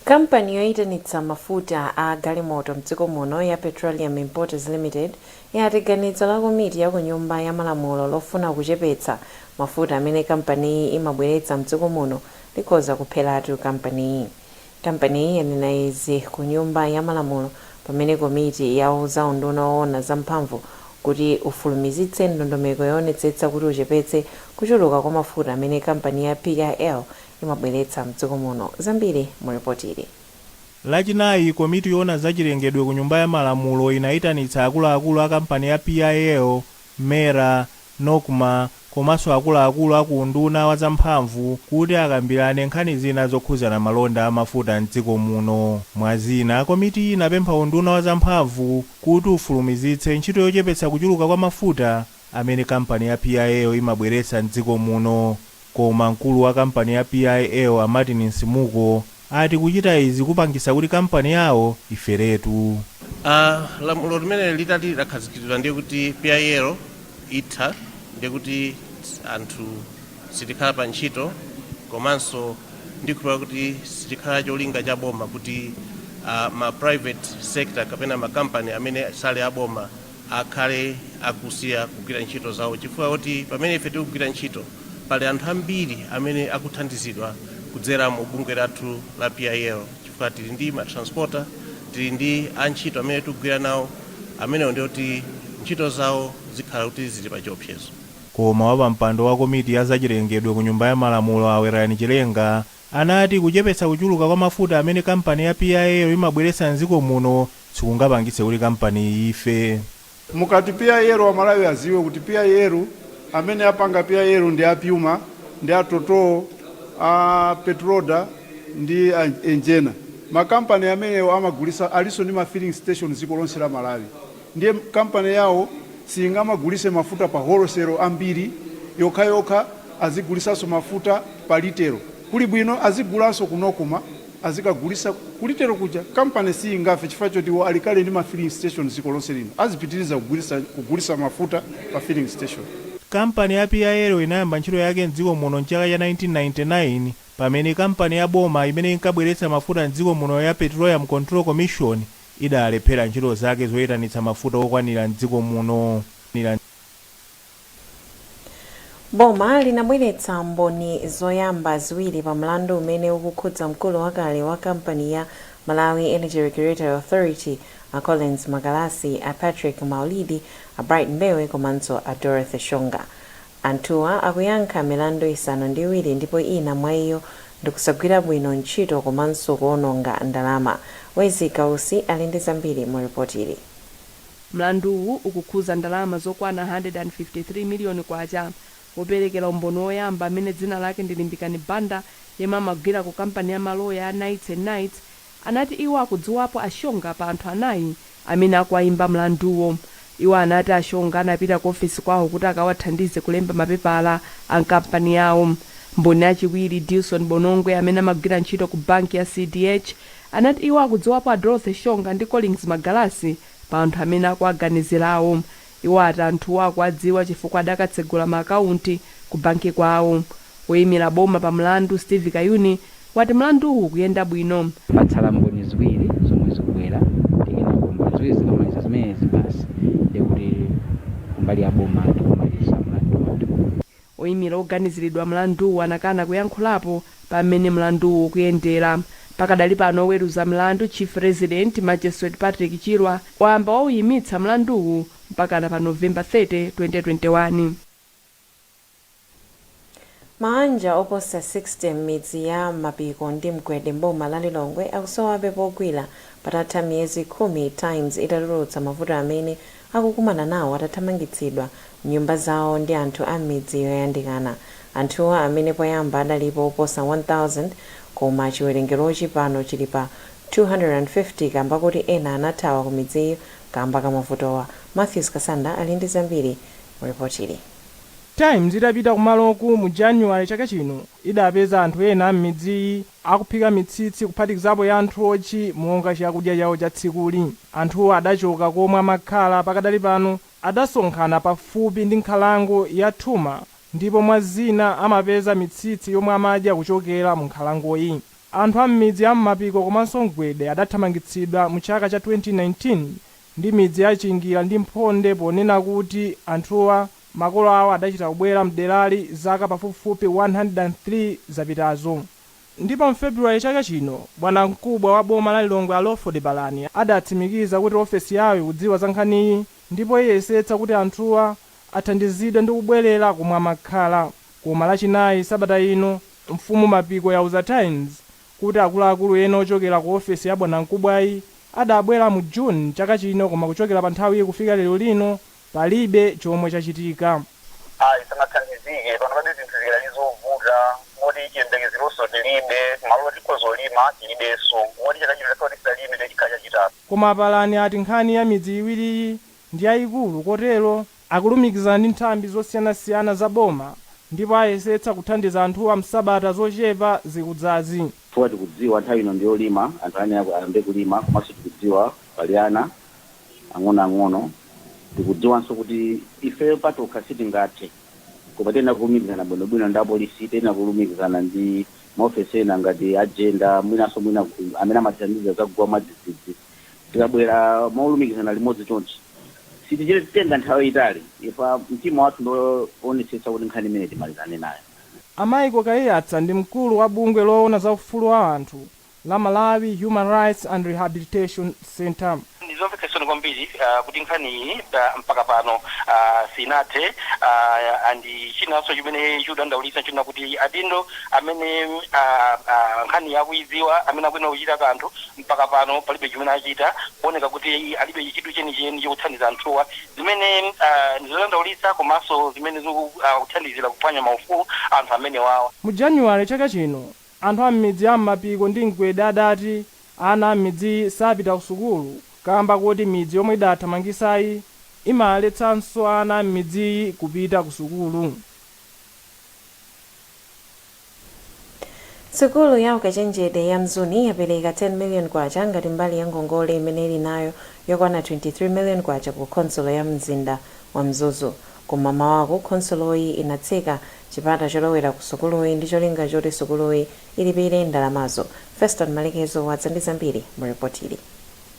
Kampani yoyitanitsa mafuta a galimoto mdziko muno ya Petroleum Importers Limited yati ganizo la komiti ya ku Nyumba ya Malamulo lofuna kuchepetsa mafuta amene kampaniyi imabweretsa mdziko muno likhoza kupheratu kampaniyi. Kampaniyi yanena izi ku Nyumba ya Malamulo pamene komiti yauza unduna woona za mphamvu kuti ufulumizitse ndondomeko yoonetsetsa kuti uchepetse kuchuluka kwa mafuta amene kampani ya PIL imabweretsa mdziko muno. Zambiri mu ripoti ili. Lachinayi, komiti yoona zachilengedwe ku Nyumba ya Malamulo inayitanitsa akuluakulu a kampani ya PIL, MERA, NOCMA komanso akuluakulu aku unduna wa zamphamvu kuti akambirane nkhani zina zokhuzana malonda amafuta mdziko muno. Mwazina, komiti inapempha unduna wa zamphamvu kuti ufulumizitse ntchito yochepetsa kuchuluka kwa mafuta amene kampani ya PIL imabweretsa mdziko muno. Koma mkulu wa kampani ya PIL, a Martin Nsimuko, ati kuchita izi kupangisa kuti kampani yawo iferetu. Lamulo limene litati lakhazikitsidwa, ndiye kuti PIL itha, ndiye kuti anthu sitikhala pa ntchito, komanso ndikhulupirira kuti sitikhala cholinga cha boma kuti ma private sector kapena makampani amene sali aboma akhale akusiya kugwira ntchito zawo, chifukwa kuti pamene ife tikugwira ntchito pali anthu ambiri amene akuthandizidwa kudzera mu bungwe lathu la PIL, chifukwa tili ndi ma transporter, tili ndi antchito amene tikugwira nawo, amenewo ndiye kuti ntchito zawo zikhala kuti zili pa chiopsezo. Koma wapampando wa komiti ya zachilengedwe ku Nyumba ya Malamulo, a Werani Chilenga, anati kuchepetsa kuchuluka kwa mafuta amene kampani ya PIL imabweretsa mdziko muno sikungapangitse kuti kampani ife. Mukati PIL, Amalawi aziwe kuti PIL, amene apanga PIL ndi a Puma, ndi a Total, a Petroda ndi a Engen. Makampani amenewo amagulisa, alinso ndi ma filling station dziko lonse la Malawi. Ndiye kampani yawo singamagulise mafuta pa wholesale ambiri yokhayokha, azigulisanso mafuta pa retail. Kuli bwino azigulanso ku NOCMA, azikagulisa ku retail kuja. Kampani siyingafe chifukwa choti iwo alikale ndi ma filling station dziko lonse lino, azipitiriza kugulisa mafuta pa filling station. Kampani ya PIL inayamba ntchito yake mdziko muno mchaka cha 1999, pamene kampani ya boma imene inkabweretsa mafuta mdziko muno ya Petroleum Control Commission idalephera ntchito zake zoyitanitsa mafuta okwanira mdziko muno. Boma linabweretsa mboni zoyamba ziwiri pa mlandu umene ukukhudza mkulu wakale wa kampani ya Malawi Energy Regulatory Authority, a Collins Magalasi, a Patrick Maulidi, a Bright Mbewe komanso a Dorothy Shonga. Anthuwa akuyankha milandu 7, ndipo ina mwa iyo ndikusagwira bwino ntchito komanso kuononga ndalama. Wezi Kausi ali ndi zambiri mu ripoti ili. Mlanduwu ukukhuza ndalama zokwana 153 miliyoni kwacha. Woperekera umboni woyamba, amene dzina lake ndi Limbikani Banda, yemwe amagwira ku kampani ya maloya ya Knights and Knights, anati iwo akudziwapo Ashonga pa anthu anayi amene akuwayimba mlanduwo. Iwo anati Ashonga anapita ku ofesi kwawo kuti akawathandize kulemba mapepala a kampani yawo. Mboni yachiwiri, Dilson Bonongwe, amene amagwira ntchito ku banki ya CDH, anati iwo akudziwapo a Dorothy Shonga ndi Collins Magalasi pa anthu amene akuwaganizirawo. Iwo ati anthuwo akuwadziwa chifukwa adakatsegula maakaunti ku banki kwawo. Woyimira boma pa mlandu, Steve Kayuni, wati mlanduwu ukuyenda bwino. Patsala mboni ziwiri zomwe zikubwera. Tikenako mboni ziwiri zikamaliza zimenezi, basi, ndikuti kumbali ya boma tikumaliza mlandu wathu. Oyimira oganiziridwa mlanduwu anakana kuyankhulapo pamene mlanduwu ukuyendera. Pakadali pano, oweruza mlandu, Chief Resident Magistrate Patrick Chirwa, wayamba wauyimitsa mlanduwu mpakana pa Novemba 30, 2021. Mabanja oposa 60 m'midzi ya Mapiko ndi Mgwede mboma la Lilongwe akusowabe pogwira patatha miyezi 10 Times itatulutsa mavuto amene akukumana nawo atathamangitsidwa mnyumba zawo ndi anthu a m'midzi yoyandikana. Anthuwa, amene poyamba adalipo oposa 1000, koma chiwerengerochi pano chili pa 250 kamba kuti ena anathawa ku midziyo kamba kamavutowa. Matthews Kasanda ali ndi zambiri mu ripotili. Times itapita kumaloku mu Januwale chaka chino, idapeza anthu ena m'midziyi akuphika mitsitsi, kuphatikizapo ya nthochi, monga chakudya chawo cha tsikuli. Anthuwo adachoka komwe amakhala pakadali pano adasonkhana pafupi ndi nkhalango ya Thuma, ndipo mwa zina amapeza mitsitsi yomwe amadya kuchokera mu nkhalangoyi. Anthu a m'midzi ya Mapiko komanso Mgwede adathamangitsidwa mu chaka cha 2019 ndi midzi ya Chingira ndi Mphonde, ponena kuti anthuwa makolo awo adachita kubwera mderali zaka pafupifupi 103 zapitazo. Ndipo mFebruwale chaka chino, bwanamkubwa wa boma la Lilongwe, a Lawford Palani, adatsimikiza kuti ofesi yawo ikudziwa za nkhaniyi ndipo iyesetsa kuti anthuwa athandizidwe ndi kubwerera komwe amakhala. Koma Lachinayi sabata ino, mfumu Mapiko yauza Times kuti akuluakulu ena ochokera ku ofesi ya bwanamkubwayi adabwera mu June chaka chino, koma kuchokera pa nthawi kufika lero lino palibe chomwe chachitika. Ayi, sanathandizike. Pano pade zinthu zikali zovuta, moti chiyembekezeronso tilibe. Malo tikhozolima tilibenso, moti chaka chino takhala tisalime, techikhala chachitatu. Koma Palani ati nkhani ya midzi iwiriyi ndi yayikulu, kotero akulumikizana ndi nthambi zosiyanasiyana za boma ndipo ayesetsa kuthandiza anthuwa msabata zochepa zikudzazi. Chifukwa tikudziwa nthawi ino ndiyolima, anthu ane ayambe kulima, komanso tikudziwa pali ana ang'onoang'ono. Tikudziwanso kuti ifeyo patokha sitingathe, koma tena kulumikizana bwinobwino ndi apolisi, tena kulumikizana ndi maofesi ena ngati a gender, mwinanso mwina amene amathandiza zakugwa mwadzidzidzi. Tikabwera molumikizana limodzi chonchi, sitichitenga nthawi itali. Ifa mtima wathu ndioonetsetsa kuti nkhani imene timalizane nayo. Amaiko Kaiyatsa ndi mkulu wa bungwe loona za ufulu wa anthu la Malawi Human Rights and Rehabilitation Center. Ndizomvetsa chisoni kwambiri kuti nkhani iyi mpaka pano sinathe. Andi chinanso chimene chikudandaulitsa nchina kuti adindo amene nkhani yakuidziwa, amene akuyenera kuchita kanthu, mpaka pano palibe chimene achita, kuoneka kuti alibe chidwi chenicheni chokuthandiza anthuwa, zimene ndizodandaulitsa komanso zimene zikuthandizira kuphwanya maufulu anthu amene wawa. Mu Januwale chaka chino, anthu a m'midzi ya Mapiko ndi Mgwede adati ana a m'midziyi sapita ku sukulu kamba kuti midzi yomwe idathamangisayi imaletsanso ana a m'midziyi kupita ku sukulu. Sukulu ya ukachenjede ya Mzuni yapereka 10 million kwacha ngati mbali ya ngongole imene ili nayo yokwana 23 million kwacha ku khonsolo ya mzinda wa Mzuzu. Kum'mamawaku, khonsoloyi inatseka chipata cholowera ku sukuluyi ndi cholinga choti sukuluyi ilipire ndalamazo. Feston Malekezo wadza ndi zambiri mu ripotili.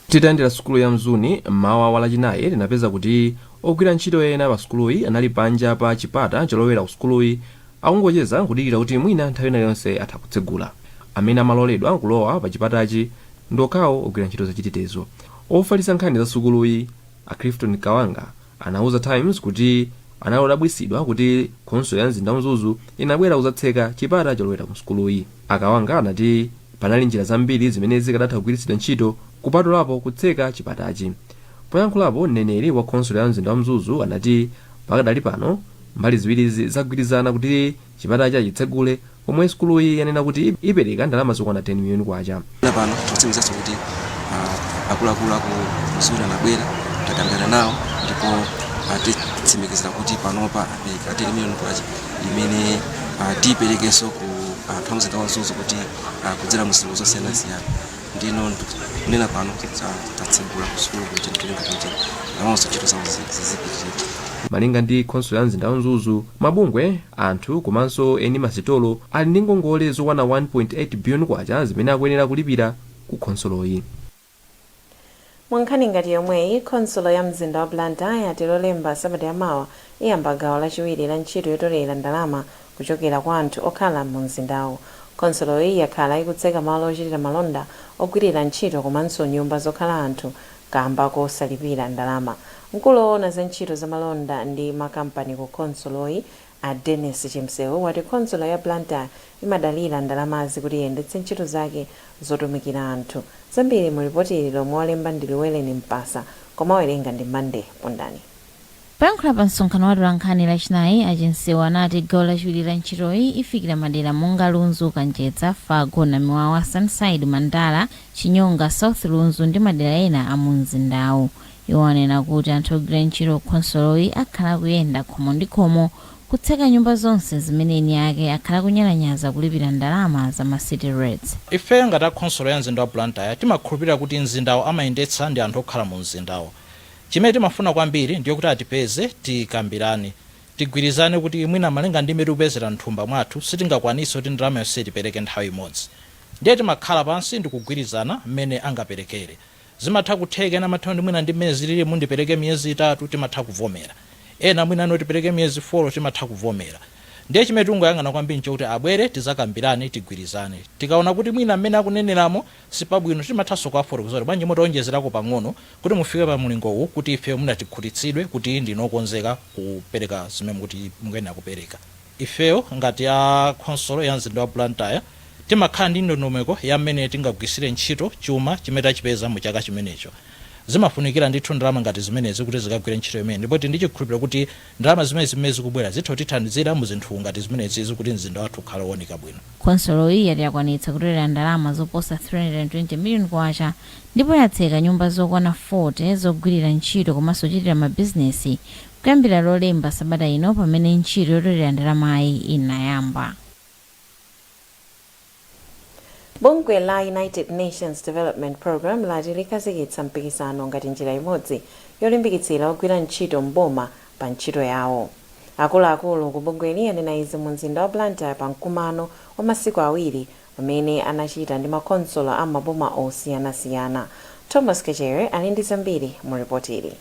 Titayendera sukulu ya Mzuni mmawa wa Lachinayi, tinapeza kuti ogwira ntchito ena pa sukuluyi anali panja pa chipata cholowera ku sukuluyi akungocheza, kudikira kuti mwina nthawi ina yonse atha kutsegula. Amene amaloledwa kulowa pa chipatachi ndi okhawo ogwira ntchito zachitetezo. Ofalitsa nkhani za sukuluyi, a Clifton Kawanga, anauza Times kuti anali odabwisidwa kuti khonsolo ya mzinda wa Mzuzu inabwera kudzatseka chipata cholowera ku sukuluyi. Akawanga anati panali njira zambiri zimene zikadatha kugwiritsidwa ntchito kupatulapo kutseka chipatachi. Poyankhulapo, mneneri wa khonsolo ya mzinda wa Mzuzu anati pakadali pano mbali ziwirizi zagwirizana kuti chipatachi achitsegule, pomwe sukuluyi yanena kuti ipereka ndalama zokwana 10 miliyoni kwacha. Pano tikutsimikizanso kuti akuluakulu aku Mzuni anabwera, takambirana nawo, ndipo atitsimikizira kuti panopa apereka 10 miliyoni kwacha imene tiyiperekenso ku anthu a mzinda wa Mzuzu kuti kudzera mu zinthu zosiyanasiyana. Ndino kunena pano tatsegula ku sukulu kuja, ndikulinga kuti nawonso ntchito zawo zizipitirira. Malinga ndi khonsolo ya mzinda wa Mzuzu, mabungwe, anthu komanso eni masitolo ali ndi ngongole zokwana 1.8 biliyoni kwacha zimene akuyenera kulipira ku khonsoloyi. Mwankhani ngati yomweyi, khonsolo ya mzinda wa Blantyre yati Lolemba sabata yamawa iyamba gawo lachiwiri la ntchito yotolera ndalama kuchokera kwa anthu okhala mu mzindawu. Khonsoloyi yakhala ikutseka malo ochitira malonda, ogwirira ntchito komanso nyumba zokhala anthu kamba kosalipira ndalama. Mkulu woona za ntchito za malonda ndi makampani ku khonsoloyi, a Dennis Chimsewu, wati khonsolo ya Blantyre imadalira ndalamazi kuti iyendetse ntchito zake zotumikira anthu. Zambiri mu ripoti ili lomwe walemba ndi Luweleni Mpasa, koma wawerenga ndi Monday Pondani. Poyankhula pa msonkhano wa atolankhani Lachinayi, a Chimsewu anati gawo lachiwiri la ntchitoyi ifikira madera monga Lunzu, Kanjedza, Fargo, Namiwawa, Sunnyside, Mandala, Chinyonga, South Lunzu ndi madera ena a mu mzindawu. Iwo anena kuti anthu ogwira ntchito khonsoloyi akhala akuyenda khomo ndi khomo kutseka nyumba zonse zimene eni ake akhala kunyalanyaza kulipira ndalama za ma city rates. Ife ngati a khonsolo ya mzinda wa Blantyre timakhulupirira kuti mzindawo amayendetsa ndi anthu okhala mu mzindawo. Chimene timafuna kwambiri ndiyo kuti atipeze, tikambirane, tigwirizane kuti mwina malinga ndi mmene tikupezera mthumba mwathu sitingakwanise kuti ndalama yonse tipereke nthawi imodzi. Ndiye timakhala pansi ndikugwirizana mmene angaperekere. Zimatha kutheka ena amatha kuti mwina ndi mmene zilili mundipereke miyezi 3, timatha kuvomera. Ena mwina ano tipereke miyezi 4, timatha kuvomera. Ndiye chimene tingoyang'ana kwambiri nchokuti abwere tizakambirane, tigwirizane. Tikaona kuti mwina mmene akuneneramo sipabwino, timathanso kuwafotokozera kuti bwanji mutaonjezerako pang'ono kuti mufike pa mulingo uwu kuti ife mwina tikhutitsidwe kuti ndinu okonzeka kupereka zimene mukuti mukuyenera kupereka. Ifeyo ngati a khonsolo ya mzinda wa Blantyre timakhala ndi ndondomeko ya mmene tingagwiritsire ntchito chuma chimene tachipeza mu chaka chimenecho. Zimafunikira ndithu ndalama ngati zimenezi kuti zikagwire ntchito imeneyi ndipo tili ndi chikhulupiriro kuti ndalama zimenezi zimene zikubwera zitha kutithandizira mu zinthu ngati zimenezizi kuti mzinda wathu ukhale wooneka bwino. Khonsoloyi yati yakwanitsa kutolera ndalama zoposa K320 miliyoni ndipo yatseka nyumba zokwana 40 zogwirira ntchito komanso kuchitira mabizinesi kuyambira Lolemba sabata ino pamene ntchito yotolera ndalamayi inayamba. Bungwe la United Nations Development Programme lati likhazikitsa mpikisano ngati njira imodzi yolimbikitsira ogwira ntchito m'boma pa ntchito yawo. Akuluakulu ku bungweli anena izi mu mzinda wa Blantyre pa mkumano wa masiku awiri umene anachita ndi makhonsolo a m'maboma osiyanasiyana. Thomas Kachere ali ndi zambiri mu ripotili.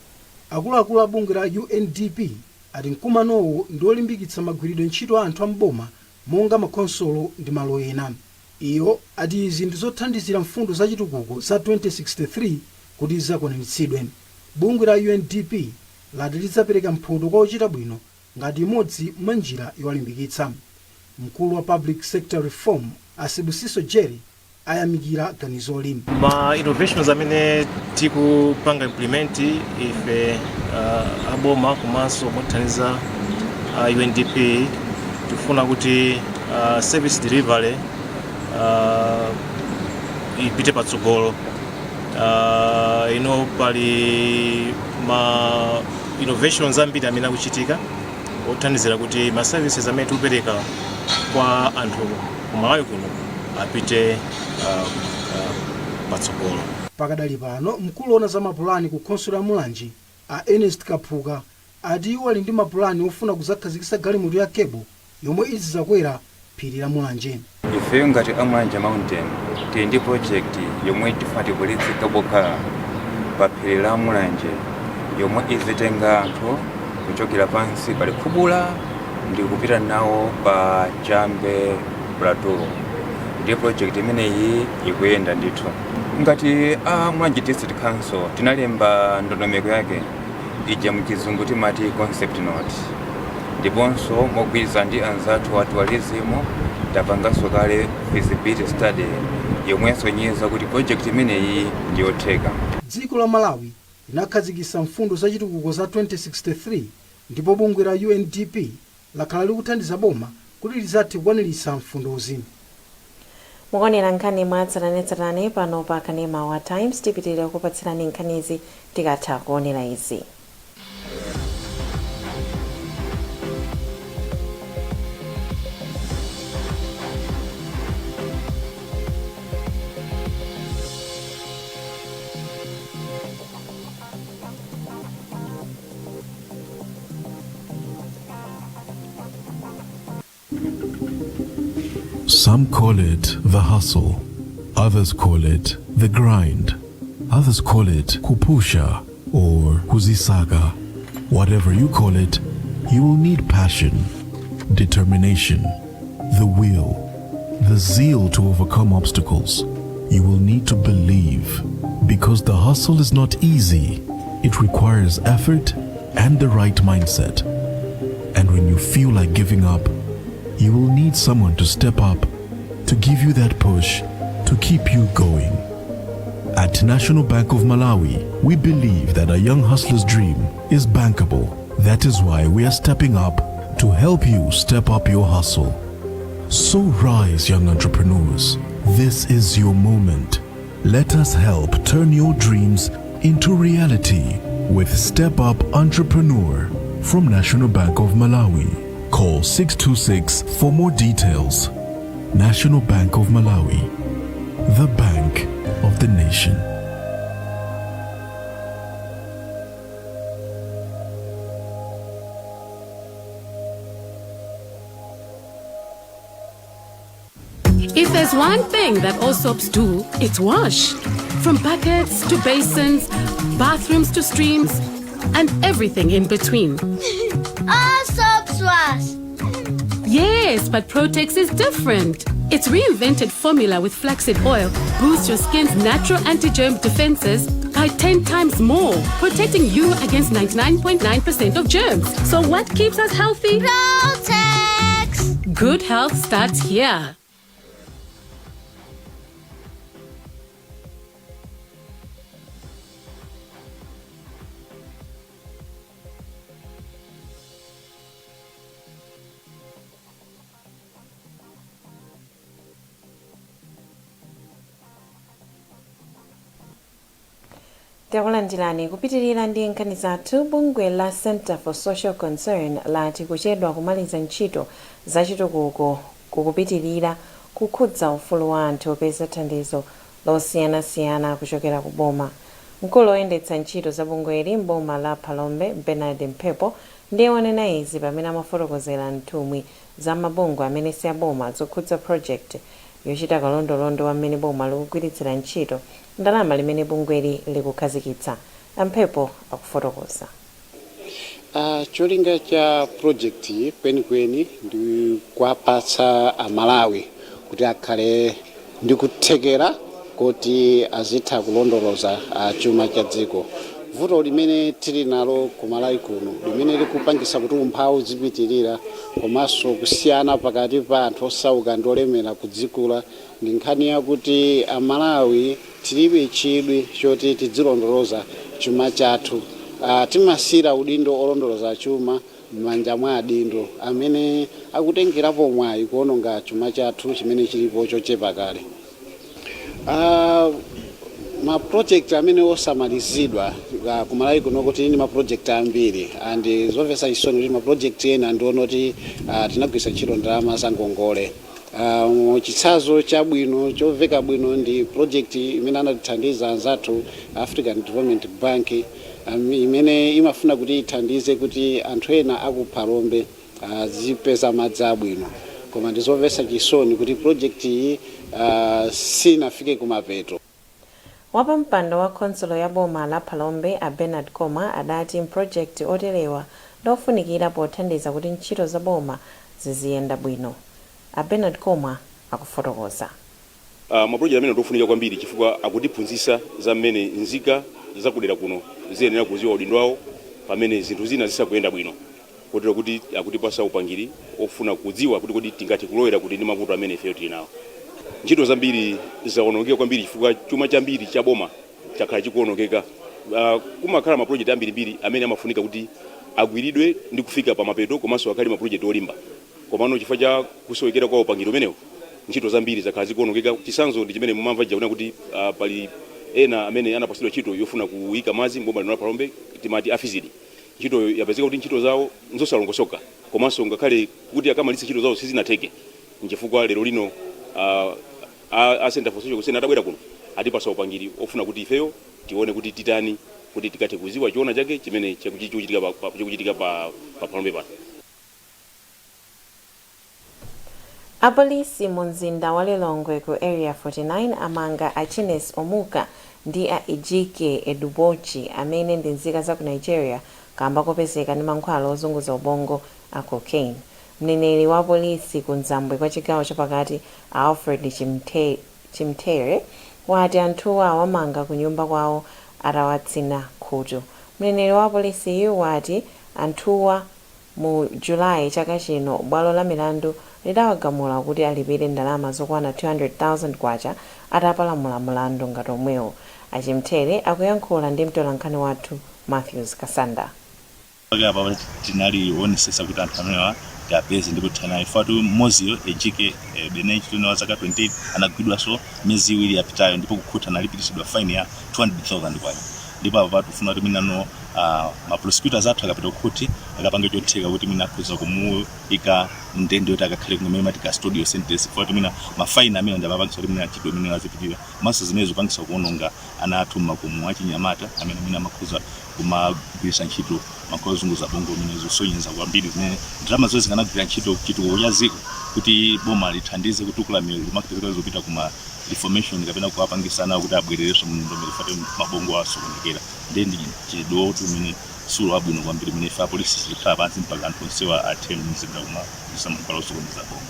Akuluakulu a bungwe la UNDP ati mkumanowu ndi wolimbikitsa magwiridwe ntchito a anthu a m'boma monga makhonsolo ndi malo ena. Iwo ati izi ndi zothandizira mfundo za chitukuko za 2063 kuti zikwaniritsidwe. Bungwe la UNDP lati lidzapereka mphoto kwa ochita bwino ngati imodzi mwa njira yowalimbikitsa. Mkulu wa Public Sector Reform a Sibusiso Jere ayamikira ganizoli. Ma innovations amene tikupanga implement ife aboma komanso mothandiza UNDP, tifuna kuti service delivery ipite patsogolo. Ino pali ma innovations ambiri amene akuchitika othandizira kuti ma services amene tikupereka kwa anthu ku Malawi kuno apite patsogolo. Pakadali pano, mkulu woona za mapulani ku khonsolo ya Mulanje a Ernest Kaphuka ati iwo ali ndi mapulani ofuna kudzakhazikitsa galimoto ya cable yomwe izidzakwera phiri la Mulanje. Ifeyo ngati a Mulanje Mountain tili ndi project yomwe tifuna tibweretse cable car pa phiri la Mulanje yomwe izitenga anthu kuchokera pansi pa Likhubula ndi kupita nawo pa Chambe Plateau. Ndiye project imeneyi ikuyenda ndithu. Ngati a Mulanje District Council tinalemba ndondomeko yake ija mchizungu timati concept note, ndiponso mogwirizana ndi anzathu a tourism tapanganso kale feasibility study yomwe yasonyeza kuti project imeneyi ndi yotheka. Dziko la Malawi linakhazikitsa mfundo za chitukuko za 2063 ndipo bungwe la UNDP lakhala likuthandiza boma kuti lidzathe kukwaniritsa mfundozi. Mukuonera nkhani mwa tsatanetsatane pano pa kanema wa Times. Tipitirira kukupatsirani nkhanizi tikatha kuonera izi. Some call it the hustle, others call it the grind, others call it kupusha or kuzisaka. Whatever you call it, you will need passion, determination, the will, the zeal to overcome obstacles. You will need to believe, because the hustle is not easy. It requires effort and the right mindset. And when you feel like giving up, you will need someone to step up, to give you that push, to keep you going. At National Bank of Malawi, we believe that a young hustler's dream is bankable. That is why we are stepping up to help you step up your hustle. So rise, young entrepreneurs. This is your moment. Let us help turn your dreams into reality with Step Up Entrepreneur from National Bank of Malawi. Call 626 for more details. National Bank of Malawi, the bank of the nation. If there's one thing that all soaps do, it's wash. From buckets to basins, bathrooms to streams, and everything in between. All soaps wash. Yes, but Protex is different. Its reinvented formula with flaxseed oil boosts your skin's natural anti-germ defenses by 10 times more, protecting you against 99.9% of germs. So what keeps us healthy? Protex. Good health starts here. Takulandirani kupitirira ndi nkhani zathu. Bungwe la Center for Social Concern lati kuchedwa kumaliza ntchito zachitukuko kukupitirira kukhudza ufulu wa anthu opeza thandizo losiyanasiyana kuchokera ku boma. Mkulu oyendetsa ntchito za bungweli mboma la Phalombe, Bernard Mphepo, ndiye wanena izi pamene amafotokozera nthumwi za mabungwe amene si aboma zokhudza project yochita kalondolondo wa mmene boma likugwiritsira ntchito ndalama limene bungweli likukhazikitsa. Amphepo akufotokoza. Cholinga cha project iyi kwenikweni ndi kuwapatsa Amalawi kuti akhale ndi kuthekera kuti azitha kulondoloza chuma cha dziko. Vuto limene tili nalo ku Malawi kuno, limene likupangisa kuti umphawi uzipitirira komanso kusiyana pakati pa anthu osauka ndi olemera kudzikula, ndi nkhani yakuti Amalawi tilibe chidwi choti tidzilondoloza chuma chathu. Timasiyira udindo olondoloza chuma m'manja mwa adindo amene akutengerapo mwayi kuononga chuma chathu chimene chilipo chochepa kale. Ma project amene osamalizidwa kumalawi kuno, kuti ndi ma project ambiri, and zomvetsa chisoni kuti ma project ena ndiona kuti tinagwiritsa ntchito ndalama za ngongole. Chitsanzo chabwino chomveka bwino ndi project imene anatithandiza anzathu African Development Bank, imene imafuna kuti ithandize kuti anthu ena akuphalombe azipeza madzi abwino, koma ndizomvetsa chisoni kuti project iyi sinafike kumapeto. Wapampando wa khonsolo ya boma la Phalombe, a Bernard Koma, adati mprojekti oterewa ndofunikira pothandiza kuti ntchito za boma ziziyenda bwino. A Bernard Koma akufotokoza. Maproject amene ndofunika kwambiri chifukwa akutiphunzitsa za mmene nzika zakudera kuno ziyenera kuziwa udindo wawo pamene zinthu zina zisakuyenda bwino, kotero kuti akutipasa upangiri ofuna kudziwa kuti kodi tingathe kulowera kuti ndi mavuto amene ifeyo tili nawo. Ntchito zambiri zawonongeka kwambiri chifukwa chuma chambiri cha boma chakhala chikuwonongeka. Kumakhala maproject ambirimbiri amene amafunika kuti agwiridwe ndi kufika pa mapeto komanso akhale maproject olimba, komano chifukwa cha kusowekera kwa upangiri umenewu ntchito zambiri zakhala zikuwonongeka. Chitsanzo ndi chimene mumamva chija kuti pali ena amene anapasidwa ntchito yofuna kuyika madzi mboma lino la Phalombe, timati a FISD. Ntchito yapezeka kuti ntchito zawo nzosalongosoka, komanso ngakhale kuti akamalitse ntchito zawo sizinatheke. Nchifukwa lero lino a Center for Social Concern atabwera kuno atipasa upangiri ofuna kuti ifeyo tione kuti titani kuti tikathe kuziwa chiona chake chimene chikuchitika pa Phalombe pano. Apolisi mu mzinda wa Lilongwe ku Area 49 amanga a Chines Omuka ndi a Ejike Edubochi amene ndi nzika za ku Nigeria kamba kopezeka ndi mankhwala ozunguza ubongo a cocaine. Mneneri wa polisi ku Nzambwe kwa chigawo chapakati, a Alfred Chimthere, wati anthuwa awamanga ku nyumba kwawo atawatsina khutu. Mneneri wa polisiyu wati anthuwa mu Julayi chaka chino bwalo la milandu lidawagamula kuti alipire ndalama zokwana 200,000 kwacha atapalamula mulandu ngati omwewo. Achimthere akuyankhula ndi mtolankhani wathu Matthews Kasanda. Apa tinali onesesa kuti anthu amenewa tiapeze ndipo tithana ifatu. Mmodziyo, Ejike Benechi wa zaka 28, anagwidwanso miyezi 2 yapitayo ndipo kukhoti analipiritsidwa fine ya 200,000 kwacha. Ndipo apa tikufuna kuti mwinano ma prosecutors athu akapita kukhoti akapange chotheka kuti mwina akhoza kumuyika mndende yoti akakhale kumene mati custodial sentence, kuti mwina ma fine amene ndamapangisa kuti mwina ntchito imene azipitirira, komanso zimene zipangisa kuononga ana athu mmakomo, achinyamata amene mwina amakhoza Kumagwiritsa ntchito mankhwala ozunguza bongo, zimene zosonyeza kwambiri zimene ndalama zonse zikanagwira ntchito chitukuko cha dziko, kuti boma lithandize kutukula miyoyo, kumapezeka zopita kuma reformation kapena kuwapangisana kuti abwererenso mndondomeko fate mabongo asokonekera. Ndiye ndi chidwi kuti umene suli wabwino kwambiri, umene ife apolisi sitikhala pansi mpaka anthu onsewa athe mzinda kumagwiritsa mankhwala osokoneza bongo.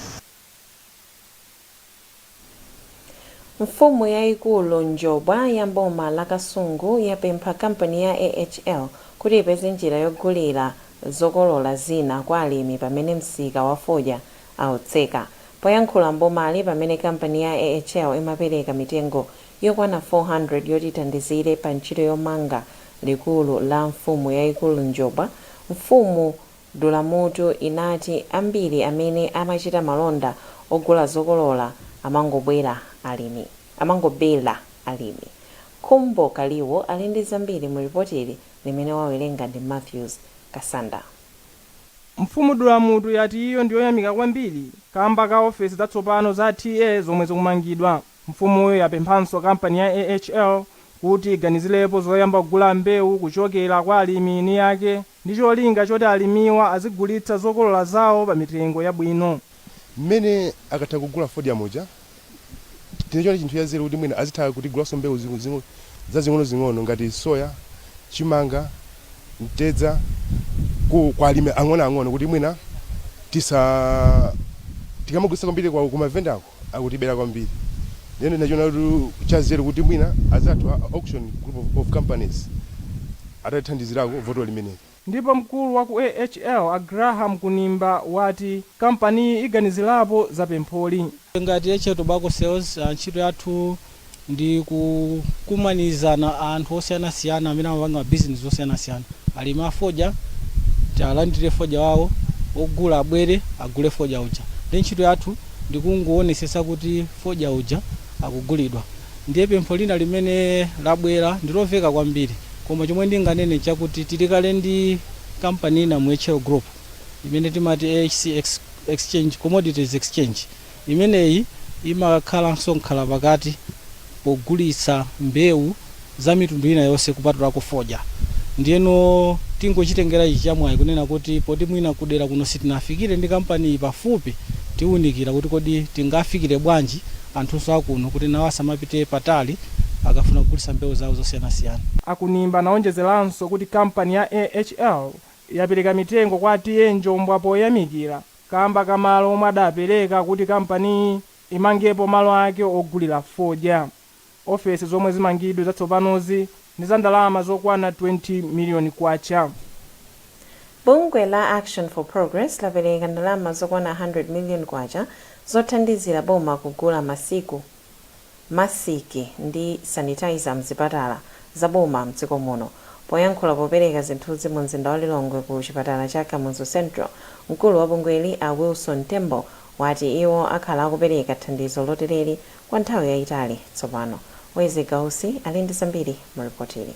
Mfumu yayikulu Njobwa ya mboma la Kasungu yapempha kampani ya AHL kuti ipeze njira yogulira zokolola zina kwa alimi pamene msika wa fodya autseka. Poyankhula mbomali pamene kampani ya AHL imapereka mitengo yokwana 400 yoti ithandizire pa ntchito yomanga likulu la mfumu yayikulu Njobwa, mfumu Dulamutu inati ambiri amene amachita malonda ogula zokolola amangobwera alimi amangobela alimi. Khumbo Kaliwo ali ndi zambiri mu ripotili limene wawerenga ndi Mathews Kasanda. Mfumu Dulamutu yati iyo ndiyoyamika kwambiri kamba ka ofesi zatsopano za TA zomwe zikumangidwa. Mfumuyo yapemphanso kampani ya AHL kuti iganizirepo zoyamba kugula mbewu kuchokera kwa alimi eni ake ndi cholinga choti alimiwa azigulitsa zokolola zawo pa mitengo yabwino. Mmene akatha kugula fodya muja, tinachiona chinthu chanzeru kuti mwina azitha kutigulaso mbewu zazing'onozing'ono ngati soya, chimanga, mtedza kwa alimi ang'onoang'ono, kuti mwina tisa tikamagulitsa kwambiri kwa kumavendako akutibera kwambiri. Ndiyeno tinachiona kuti chanzeru kuti mwina azathu a Auction Group of Companies atatithandizirako voto limeneli. Ndipo mkulu wa ku AHL a Graham Kunimba wati kampaniyi iganizirapo za pempholi. Ngati AHL Tobacco Sales, ntchito yathu ndi kukumanizana anthu osiyanasiyana amene amapanga mabizinesi osiyanasiyana. Alimi a fodya tialandire fodya wawo, ogula abwere agule fodya uja. Ndi ntchito yathu ndikungoonetsetsa kuti fodya uja akugulidwa. Ndiye pempho lina limene labwera ndilomveka kwambiri, koma chomwe ndinganene chakuti tili kale ndi kampani ina mu AHL Group imene timati AHC Exchange, Commodities Exchange. Imeneyi imakhalanso nkhala pakati pogulitsa mbewu za mitundu ina yonse kupatulako fodya. Ndiyeno tingochitengera ichi chamwayi kunena kuti poti mwina kudera kuno sitinafikire ndi kampani pafupi, tiwunikira kuti kodi tingafikire bwanji anthunso akuno kuti nawo asamapite patali akafuna kugulitsa mbewu zawo zosiyanasiyana. A Kunimba anaonjezeranso kuti kampani ya AHL yapereka mitengo kwa TA Njombwa poyamikira kamba ka malo omwe adapereka kuti kampaniyi imangepo malo ake ogulira fodya. Ofesi zomwe zimangidwe zatsopanozi ndi za ndalama zokwana 20 miliyoni kwacha. Bungwe la Action for Progress lapereka ndalama zokwana 100 million kwacha zothandizira boma kugula masiku masiki ndi sanitizer mzipatala za boma mdziko muno. Poyankhula popereka zinthuzi mu mzinda wa Lilongwe ku chipatala cha Kamuzu Central, mkulu wa bungweli a Wilson Tembo wati iwo akhala akupereka thandizo lotereli kwa nthawi yayitali tsopano. Weze Gausi ali ndi zambiri mu ripotili.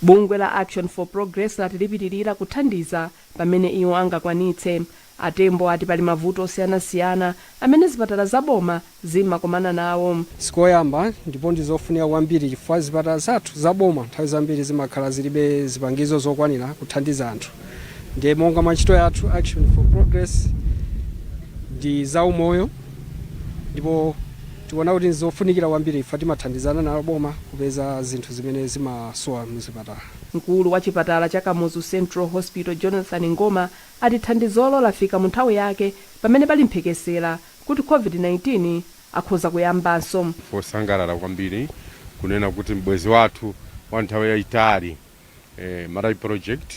Bungwe la Action for Progress lati lipitirira kuthandiza pamene iwo angakwanitse. A Tembo ati pali mavuto osiyanasiyana amene zipatala za boma zimakumana nawo. Sikoyamba ndipo ndizofunika kwambiri chifukwa zipatala zathu za boma nthawi zambiri zimakhala zilibe zipangizo zokwanira kuthandiza anthu. Ndiye monga mwa ntchito yathu Action for Progress ndi zaumoyo, ndipo tikuona kuti ndizofunikira kwambiri chifukwa timathandizana nalo boma kupeza zinthu zimene zimasowa muzipatala. Mkulu wa chipatala cha Kamuzu Central Hospital Jonathan Ngoma ati thandizolo lafika mu nthawi yake pamene pali mphekesera kuti COVID-19 akhoza kuyambanso. Fosangalala kwambiri kunena kuti mbwezi wathu wa nthawi yayitali Malawi Project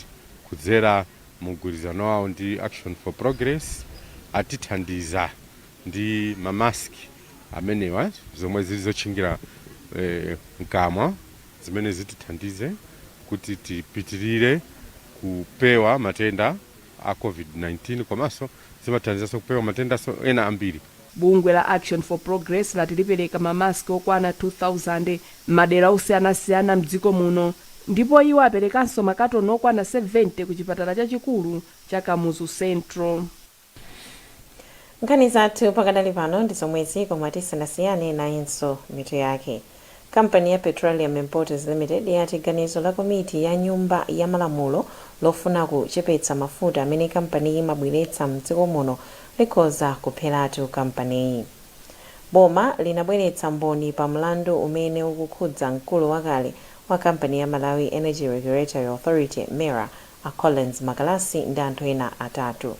kudzera mu mgwirizano wawo ndi Action for Progress atithandiza ndi mamaski amenewa, zomwe zili zotchingira mkamwa, zimene zitithandize kuti tipitirire kupewa matenda a COVID-19, komanso zimathandizanso kupewa matendanso ena ambiri. Bungwe la Action for Progress lati lipereka mamaski okwana 2000 m'madera osiyanasiyana mdziko muno, ndipo iwo aperekanso makatoni okwana 70 ku chipatala chachikulu cha Kamuzu Central. Nkhani zathu pakadali pano ndi zomwezi, koma tisanasiyane nayenso mitu yake. Kampani ya Petroleum Importers Limited yati ganizo la komiti ya nyumba ya malamulo lofuna kuchepetsa mafuta amene kampaniyi imabweretsa mdziko muno likhoza kupheratu kampaniyi. Boma linabweretsa mboni pa mlandu umene ukukhudza mkulu wakale wa kampani ya Malawi Energy Regulatory Authority, MERA, a Collins Magalasi ndi anthu ena atatu.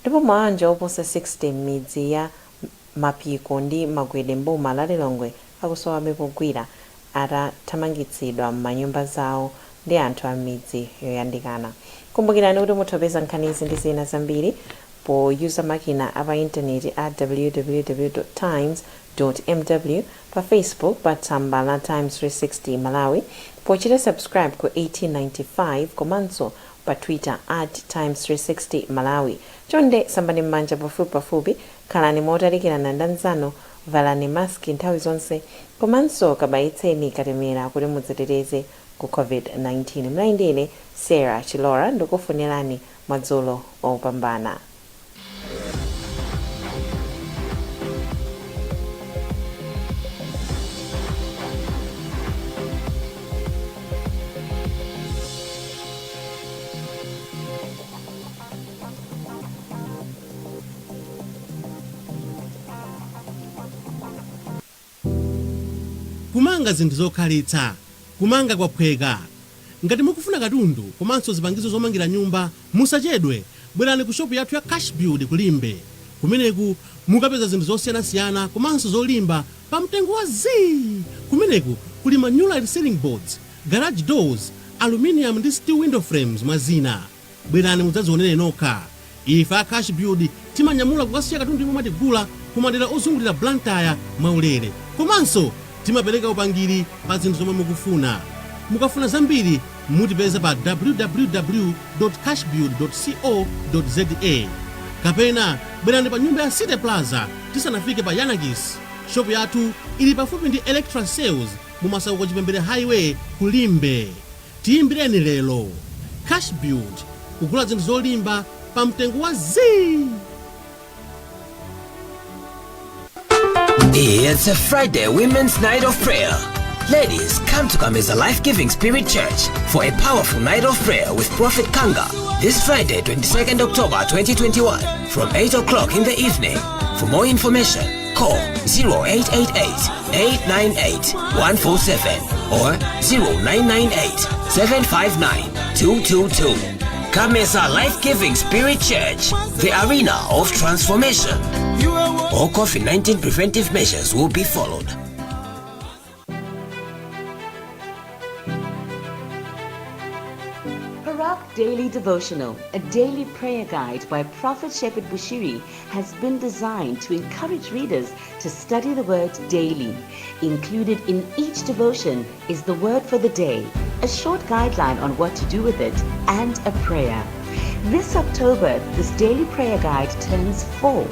Ndipo mabanja oposa 60 m'midzi ya Mapiko ndi Magwede m'boma la Lilongwe akusowabe pogwira atathamangitsidwa m'manyumba zawo ndi anthu a m'midzi yoyandikana. Kumbukirani kuti mutha kupeza nkhanizi ndi zina zambiri poyuza makina a pa intaneti a www.times.mw, pa Facebook pa tsamba la Times 360 Malawi, pochita subscribe ku 1895, komanso pa Twitter at Times 360 Malawi. Chonde sambani m'manja pafupipafupi, khalani motalikirana ndi anzanu, valani maski nthawi zonse, komanso kabayitseni katemera kuti mudziteteze ku COVID-19. Mnali ndi ine Sarah Chilora, ndikufunirani madzulo opambana. Kumanga zinthu zokhalitsa, kumanga kwaphweka. Ngati mukufuna katundu komanso zipangizo zomangira nyumba, musachedwe, bwerani ku shopu yathu ya Cash Build ku Limbe. Kumeneku mukapeza zinthu zosiyanasiyana komanso zolimba pa mtengo wa zii. Kumeneku kuli ma new light ceiling boards, garage doors, aluminium ndi steel window frames, mwa zina. Bwerani mudzadzionere nokha. Ife a Cash Build timanyamula kukasiya katundu yemwe mwatigula ku madera ozungulira Blantyre mwaulere, komanso timapereka upangiri pa zinthu zomwe mukufuna. Mukafuna zambiri mutipeza pa www.cashbuild.co.za kapena bwerani pa nyumba ya City Plaza tisanafike pa Yanakis. Shopu yathu ili pafupi ndi Electra Sales mu Masauko Chipembere Highway ku Limbe. Tiyimbireni lero. Cash Build, kugula zinthu zolimba pa mtengo wa zii. It's a Friday Women's Night of Prayer. Ladies, come to Kameza Life Giving Spirit Church for a powerful night of prayer with Prophet Kanga this Friday, 22nd October 2021, from 8 o'clock in the evening. For more information, call 0888 898 147 or 0998 759 222. Kameza Life Giving Spirit Church, the arena of transformation. All COVID 19 preventive measures will be followed. Parak Daily Devotional, a daily prayer guide by Prophet Shepherd Bushiri, has been designed to encourage readers to study the Word daily. Included in each devotion is the word for the day, a short guideline on what to do with it, and a prayer. This October, this daily prayer guide turns 4.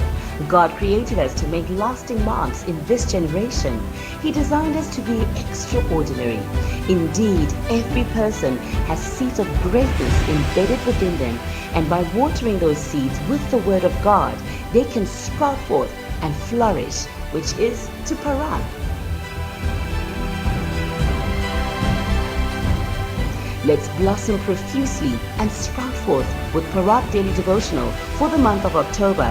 God created us to make lasting marks in this generation. He designed us to be extraordinary. Indeed, every person has seeds of greatness embedded within them, and by watering those seeds with the Word of God, they can sprout forth and flourish, which is to parak. Let's blossom profusely and sprout forth with Parak Daily Devotional for the month of October.